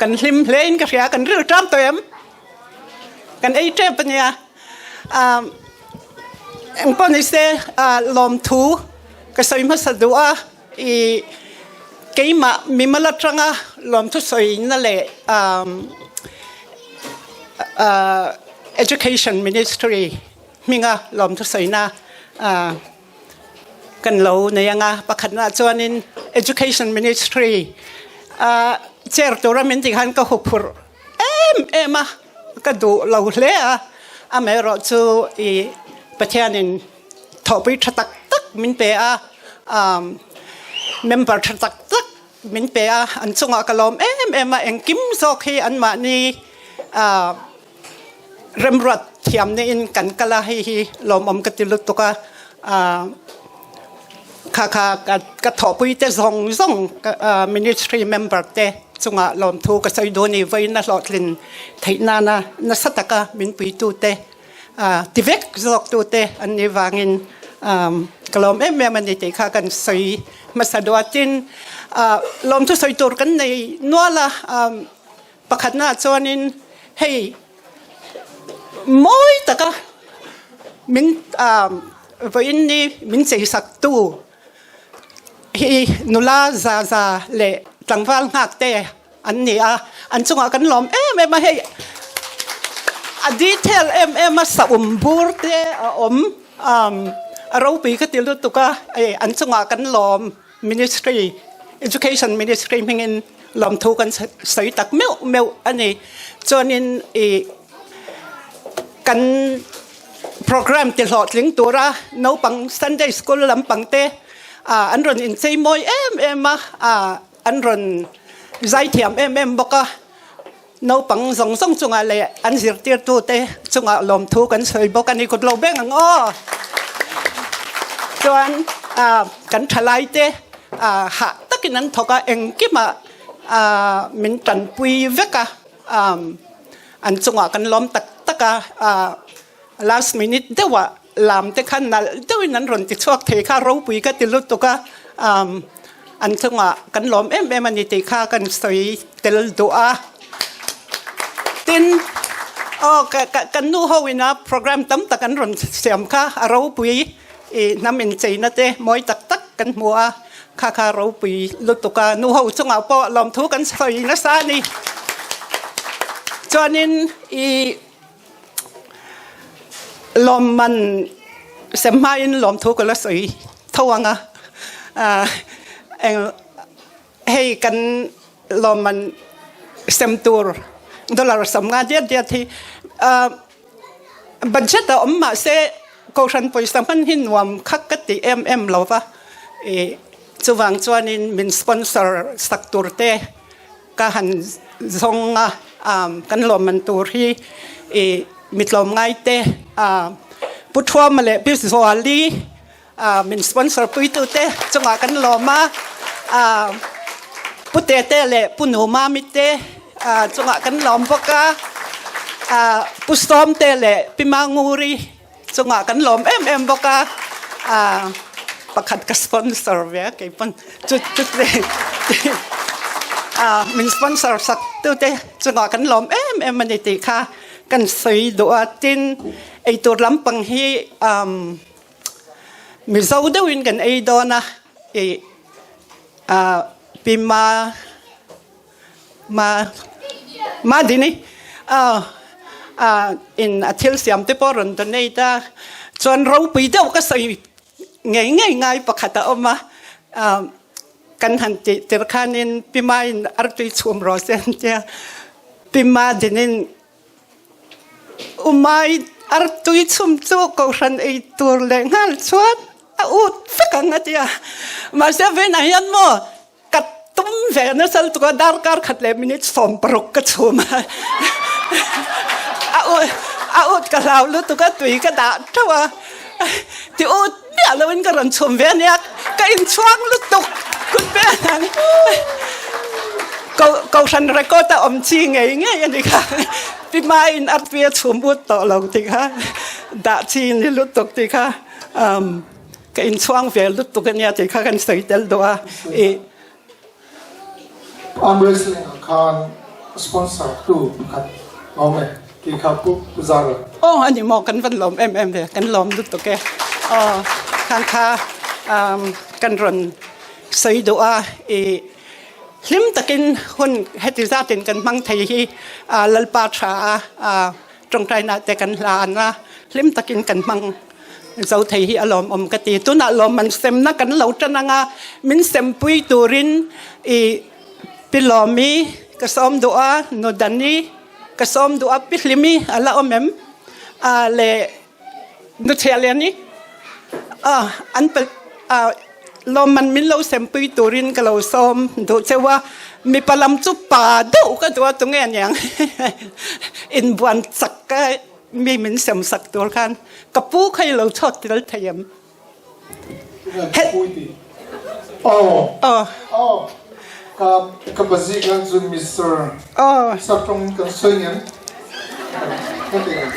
Kan hlim hle in ka hria, kan ril ṭam tawh em? Kan ei ṭep a nia. Engpawh ni se lawmthu ka sawi hmasa duh a, i keimah mimal aṭanga lawmthu sawina leh Education Ministry hminga lawmthu sawina kan lo nei ang a, pakhatna chuanin Education Ministry a chair tura min tih khan ka huphurh em em a, ka duh lo hle a, amaherawh chu i Pathianin thawhpui tha tak tak min pe a, member tha tak tak min pe a, an chungah ka lawm em em a, engkim zawk hi anmahni Remruat thiam niin kan kal a, hei hi lawmawm ka ti lutuk a, kha kha ka thawhpui te zawng zawng ministry member te chungah lawmthu ka sawi duh a ni, vawiin a hlawhtlin theih nana nasa taka min puitu te ti vek zawk tu te an nih vangin ka lawm em em a ni tih kha kan sawi hmasa duh a, tin lawmthu sawi tur kan nei nual a. Pakhatnaah chuanin hei mawi taka min vawiin ni min cheisaktu hi nula za za leh tlangval nghak te an ni a, an chungah kan lawm em em a, hei a detail em em a saum bur te a awm a ropui ka ti lutuk a, an chungah kan lawm. Ministry, Education Ministry hmingin lawmthu kan sawi tak meuh meuh a ni. Chuanin i kan program ti hlawhtling tura naupang Sunday School lampang te an rawn inchei mawi em em a, an rawn zaithiam em em bawk a. Naupang zawng zawng chungah leh an zirtirtute chungah lawmthu kan sawi bawk a ni. Kut lo beng ang aw. Chuan kan thalaite hah takin an thawk a, engkimah min tanpui vek a, an chungah kan lawm tak tak a. Last minute deuhah lam te kha nalh deuhin an rawn ti chhuak thei kha ropui ka ti lutuk a, an chungah kan lawm em em a ni tih kha kan sawi tel duh a. Tin, aw kan nu ho ina program tam tak an rawn siam kha a ropui i hnam incheina te mawi tak tak kan hmu a, kha kha ropui lutuk a, nu ho chungah pawh lawmthu kan sawi nasa a ni. Chuanin i Lawmman sem hmain lawmthu ka la sawi tho ang a, hei kan lawmman sem tur dollar 50 diat diat hi budget a awm mahse kohhran pawisa hman hi nuam kha ka ti em em lo va, chuvang chuanin min sponsor sak tur te Ka han zawng a, kan lawmman tur hi i mitlawm ngaite Pu Thuama leh Pi Zuali min sponsor puitute chungah kan lawm a, Pu Tete leh Pu Numami te chungah kan lawm bawk a, Pu Sawmte leh Pi Manguri Chungah kan lawm em em bawk a, pakhat ka sponsor ve a keipawn chu chu te min sponsor sak tu te chungah kan lawm em em a ni tih kha kan sawi duh a, tin eitur lampang hi Mizo deuhin kan ei dawn a, ih Pima Ma ma dini a in a thil siam te pawh rawn donate a, chuan ropui deuh ka sawi ngei ngei ngai pakhat a awm a, kan han tih tir khanin Pi Main artui chhum rawh se an tia, Pi Ma dinin Umai artui chhum chu kohhran ei tur leh nghal chuan a ut vek ang a tia, mahse vawiinah hian maw Ka tum ve nasa lutuk a, darkar khat leh minute 60 ka chhum a. A ut, a ut ka hlau lutuk a, tui ka dah theuh a. Ti ut miah loin ka rawn chhum ve ania, ka inchhuang lutuk kut ve ang. Ko, kohhran record a awm chi ngei ngei a ni kha. Pi hmain a tui a chhum ut tawh lo tih kha, dah chi ni lutuk tih kha. Um. Ka inchhuang ve lutuk ania tih kha kan sawi tel duh a i. Arm wrestling ah khan Sponsor tu pakhat a awm e tih kha Pu Pu Zara. Aw a ni maw kan van lawm em em ve kan lawm lutuk e aw khang kha kan rawn sawi duh a i hlim takin hun heti zatin kan hmang thei hi Lalpa tha a tawngtaina te kan hlan a hlim takin kan hmang zo thei hi a lawmawm ka ti tunah lawmman semna kan lo tan anga min sempui turin i Pi Lawmi ka sawm duh a, Nu Dani ka sawm duh a, Pi Hlimi a la awm em? A le Nu Chhiahliani a an pa a lawmman min lo sempui turin ka lo sawm duh cheu a, mipa lam chu pa deuh ka duh a tunge aniang inbuan chak ka mi min sem sak tur khan ka pu kha i lo chhuak tel thei em? Ka pazik lan chu Mister Saptawng in kan sawi ngem?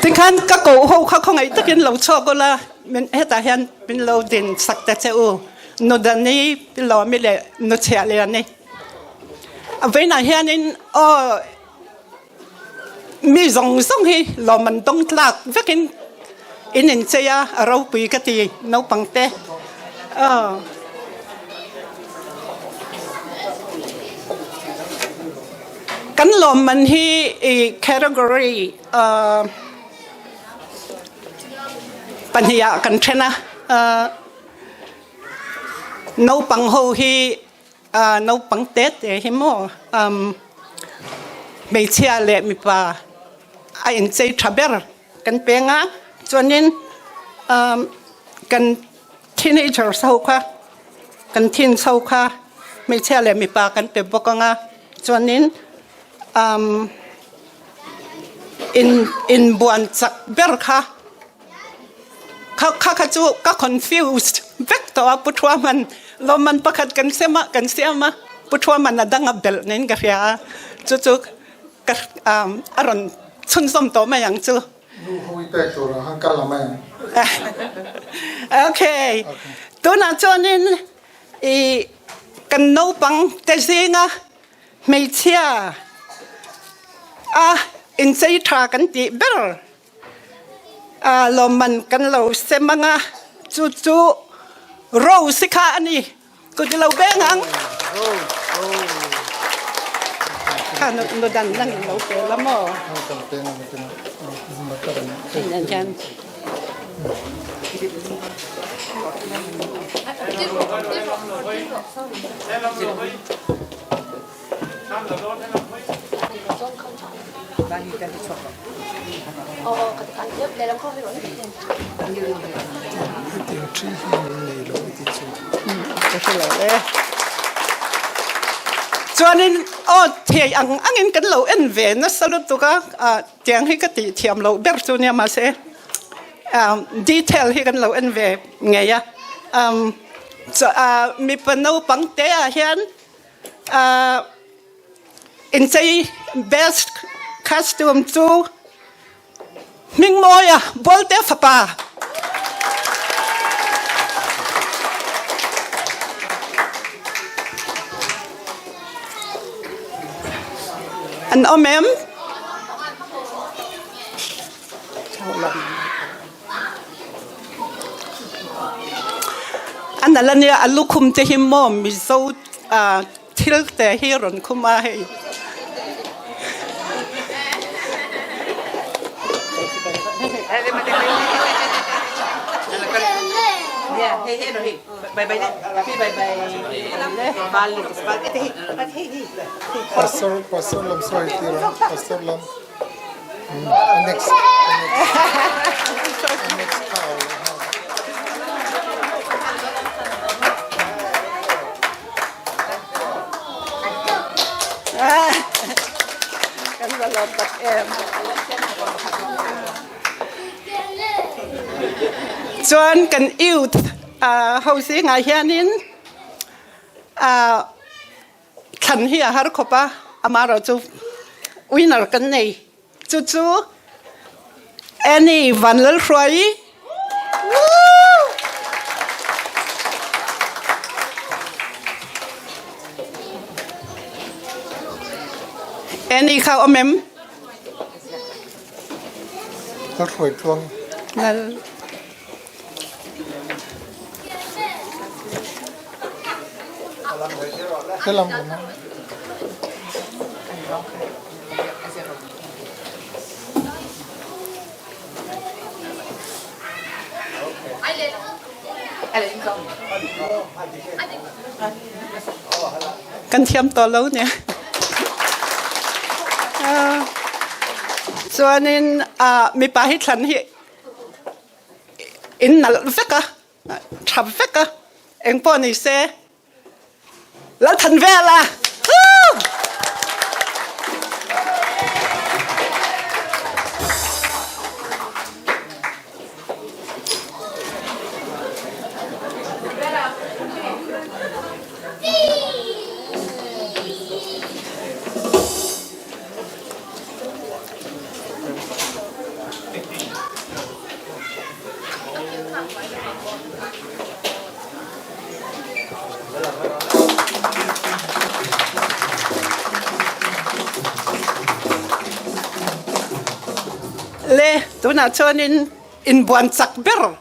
Tikhan ka koh ho kha khawngaih takin lo chhuak ula min hetah hian min lo din sak ta che u. Nudani Lawmi leh Nuchhiahliani. A vawiinah hianin aw Mi zawng zawng hi lawm an dawng tlak vekin in inchei a, a ropui ka ti naupang te. Aw. Kan lawmman hi i category pahniha kan then a, naupang ho hi Naupang te te hi maw hmeichhia leh mipa a inchei tha ber kan peng a chuanin kan teenagers ho kha kan teens ho kha hmeichhia leh mipa kan pe bawk ang a chuanin in inbuan chak ber kha. Kha kha kha chu ka confused vek tawh a Pu Thuaman lawmman pakhat kan sem a kan siam a Pu Thuaman a dang a belh niin ka hria a chu chu ka a rawn chhunzawm tawh mai ang chu. Nu ho i pek tur ah han kal a mai ang. Okay tunah chuanin i kan naupang te zinga hmeichhia a inchei tha kan tih ber Lawmman kan lo sem ang a, chu chu Rose kha a ni, kut i lo beng ang. Kha nu dan lang in lo pe la maw? Chuanin aw thei ang angin kan lo en ve nasa lutuk a, tiang hi ka tih thiam loh ber chu nia mahse detail hi kan lo en ve ngei a, mipa naupang te ah hian Inchei best costume chu Hmingmawia Bualte fapa. An awm em? A nalh ania a lukhum te hi maw Mizo thil te hi rawn khum a hei. Pastor Pastor lam sawi tir a Pastor lam. Next next cow. Kan va lawm tak em. Chuan kan youth ho zingah hianin Thlan hi a har khawp a, amaherawhchu winner kan nei. Chu chu Annie Vanlalhruaii. Annie kha awm em? Ka hruai tluang. Lal. Helam awm a. Kan thiam tawh lo nia. Chuanin mipa hi thlan hi in nalh vek a, tha vek a, engpawh ni se Lalthanvela! Le tunah chuanin inbuan chak ber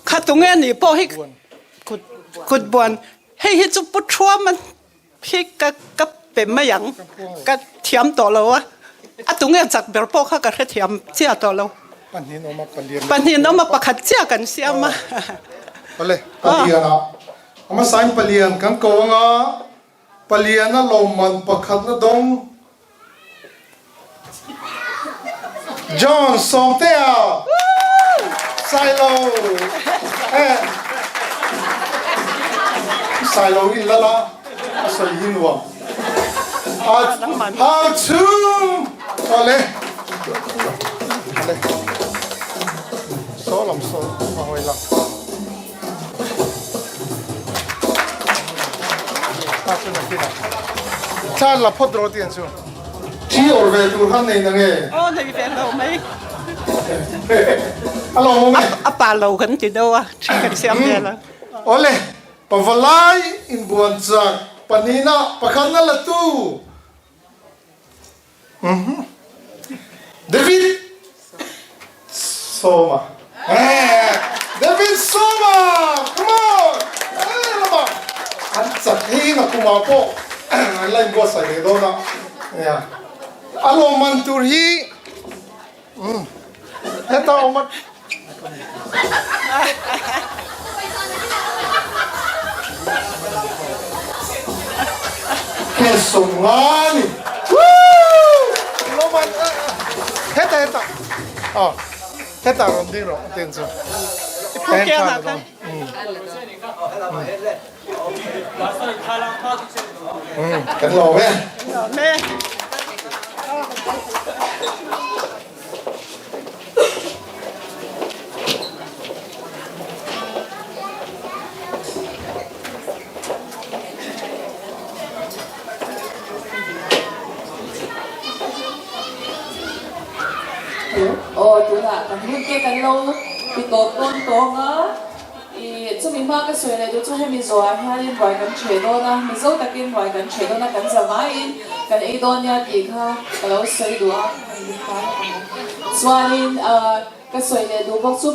kha tunge nih pawh hi kut kut buan hei hi chu pu thuam a hi ka ka pe mai ang ka thiam tawh lo a a tunge chak ber pawh kha ka hrethiam chiah tawh lo. Pahnih awm a pakhat chiah kan siam a. Pale palian ah a hmasain palian kan ko anga palian a lawmman pakhat na dawng John Sawmtea Sailo eh Sailo in lala a sawi hi nuam a hau chhung awle Saw lam saw a hawi lang. Chan la phawt rawh tiang chu. Thi awr ve tur khan nei na nge? Aw nei ve lo mai. A lo awm e. A pa lo kan ti deuh a, thi kan siam ve lo. Awle, pavalai inbuan chak pahnihna pakhatna la tu. David Sawma David Sawma come on lama an chak hei na kumah pawh an la inbuatsaih leh dawn a nia a lawmman tur hi heta awm a Kesawm nga ni. Woo! Heta heta. Oh. Heta rawn ding rawh ten chu. Pu Kianga kha. Kan lawm e. Lawm e. Aw tunah kan hun te kan lo ti tawp dawn tawng a, ih chumi hma ka sawi leh duh chu hemi zawhah hianin ruai kan ṭheh dawn a, Mizo takin ruai kan ṭheh dawn a, kan zavaiin kan ei dawn nia tih kha ka lo sawi duh a, chuanin ka sawi leh duh bawk chu.